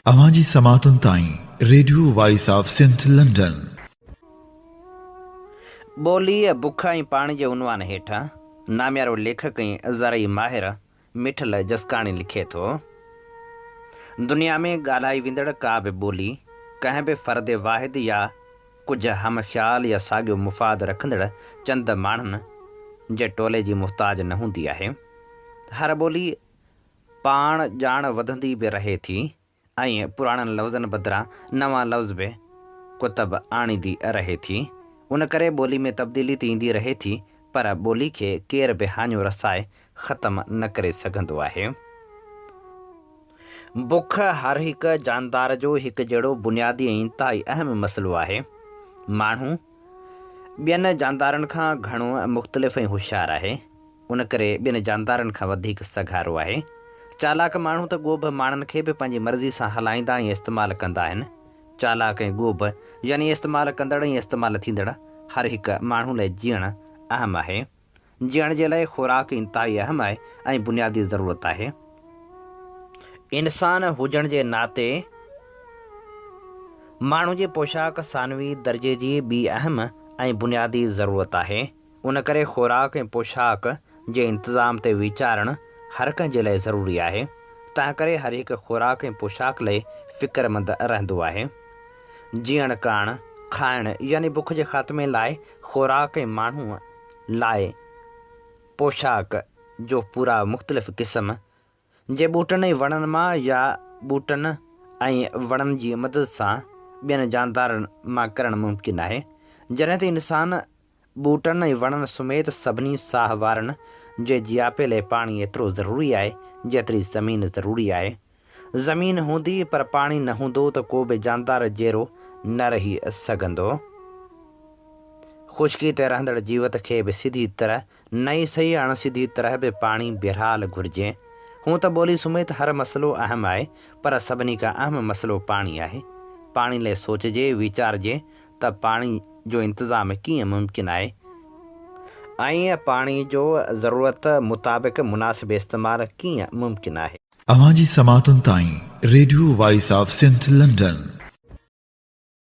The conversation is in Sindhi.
اوهان جي سماعتن تائين radio voice of Sindh London. ٻوليء، بک ۽ پاڻي جي عنوان هيٺ ناميارو ليکڪ ۽ زرعي ماهر مٺل جسڪاڻي لکي ٿو، دنيا ۾ ڳالهائي ويندڙ ڪا به ٻولي ڪنهن به فرد واحد يا ڪجهه هم خيال يا ساڳيو مفاد رکندڙ چند ماڻهن جي ٽولي جي محتاج نه هوندي آهي. هر ٻولي پاڻ ڄاڻ وڌندي به رهي ٿي ۽ پراڻن لفظن بدران نوان لفظ به ڪتب آڻيندي رهي ٿي. ان ڪري ٻولي ۾ تبديلي ته ايندي رهي ٿي پر ٻولي کي ڪير به هاڃو رسائي ختم نه ڪري سگهندو آهي. بک هر هڪ جاندار جو هڪ جهڙو بنيادي ۽ انتهائي اهم مسئلو آهي. ماڻهو ٻين جاندارن کان گهڻو مختلف ۽ هوشيار آهي. ان ڪري ٻين جاندارن کان وڌيڪ سگهارو آهي. چالاڪ ماڻهو ته ڳوڀ ماڻهن کي به پنهنجي مرضي سان هلائيندا ۽ استعمال ڪندا آهن. چالاڪ ۽ ڳوڀ يعني استعمال ڪندڙ ۽ استعمال ٿيندڙ هر هڪ ماڻهو لاء جيئڻ اهم آهي. جيئڻ جي لاء خوراڪ انتهائي اهم آهي ۽ بنيادي ضرورت آهي. انسان هجڻ جي ناتي ماڻهو جي پوشاڪ ثانوي درجي جي ٻي اهم ۽ بنيادي ضرورت آهي. ان ڪري خوراڪ ۽ پوشاڪ جي انتظام تي ويچارڻ هر ڪنهن جي لاء ضروري آهي، تنهنڪري هر هڪ خوراڪ ۽ پوشاڪ لئي فڪرمند رهندو آهي. جيئڻ ڪاڻ کائڻ يعني بک جي خاتمي لاء خوراڪ ۽ ماڻهوء لاء پوشاڪ جو پورائو مختلف قسم جي ٻوٽن ۽ وڻن مان يا ٻوٽن ۽ وڻن جي مدد سان ٻين جاندارن مان ڪرڻ ممڪن آهي. جڏهن ته انسان ٻوٽن ۽ وڻن سميت سڀني ساهه وارن جي جياپي لئي پاڻي ايترو ضروري آهي جيتري زمين ضروري آهي. زمين هوندي پر پاڻي نه هوندو ته ڪو به جاندار جيئرو نه رهي سگهندو. خشڪي تي رهندڙ جيوت کي به سڌي طرح نه ئي سهي اڻ سڌي طرح به پاڻي بهرحال گهرجي. هونء ته ٻولي سميت هر مسئلو اهم آهي پر سڀني کان اهم مسئلو پاڻي آهي. پاڻي لئه سوچجي، ويچارجي ته پاڻي جو انتظام ڪيئن ممڪن آهي ۽ پاڻي جو ضرورت مطابق مناسب استعمال ڪيئن ممڪن آهي. اوهان جي سماعتن تائين radio voice of Sindh London.